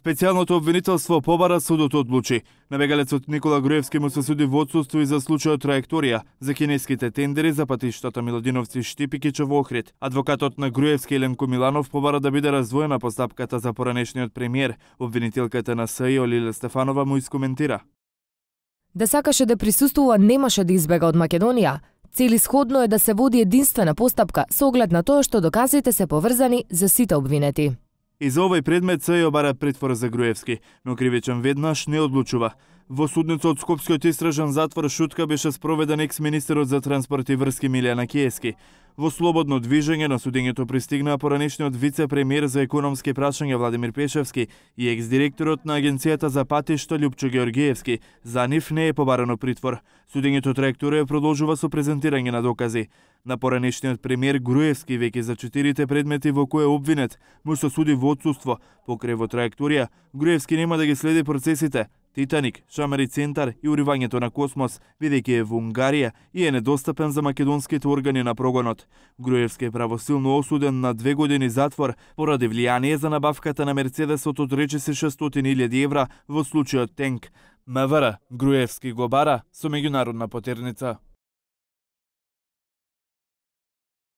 Специјалното обвинителство побара судот одлучи. На бегалецот Никола Груевски му се суди во отсуство и за случајот Траекторија, за кинеските тендери за патиштата Милодиновци-Штипикичево Охрид. Адвокатот на Груевски Еленко Миланов побара да биде раздвоена постапката за поранешниот премиер. Обвинителката на СИО Лиле Стефанова му искоментира. Да сакаше да присуствува, немаше да избега од Македонија. Целисходно е да се води единствена постапка со оглед на тоа што доказите се поврзани за сите обвинети. И за овој предмет СИО бара притвор за Груевски, но кривичен веднаш не одлучува. Во судница од Скопскиот истражен затвор шутка беше спроведен екс-министерот за транспорт и врски Милјана Киески. Во слободно движење на судењето пристигнаа поранешниот вице-премиер за економски прашања Владимир Пешевски и екс-директорот на Агенцијата за патишта Љупчо Георгиевски. За нив не е побарано притвор. Судењето Траекторија продолжува со презентирање на докази. На поранешниот премиер Груевски веќе за 4 предмети во кои е обвинет му се суди во отсуство. Покрај во Траекторија, Груевски нема да ги следи процесите Титаник, Шамари центар и уривањето на Космос, бидејќи е во Унгарија и е недостапен за македонските органи на прогонот. Груевски е правосилно осуден на 2 години затвор поради влијание за набавката на Мерцедесот од речиси 600.000 евра во случајот Тенк. МВР Груевски го бара со меѓународна потерница.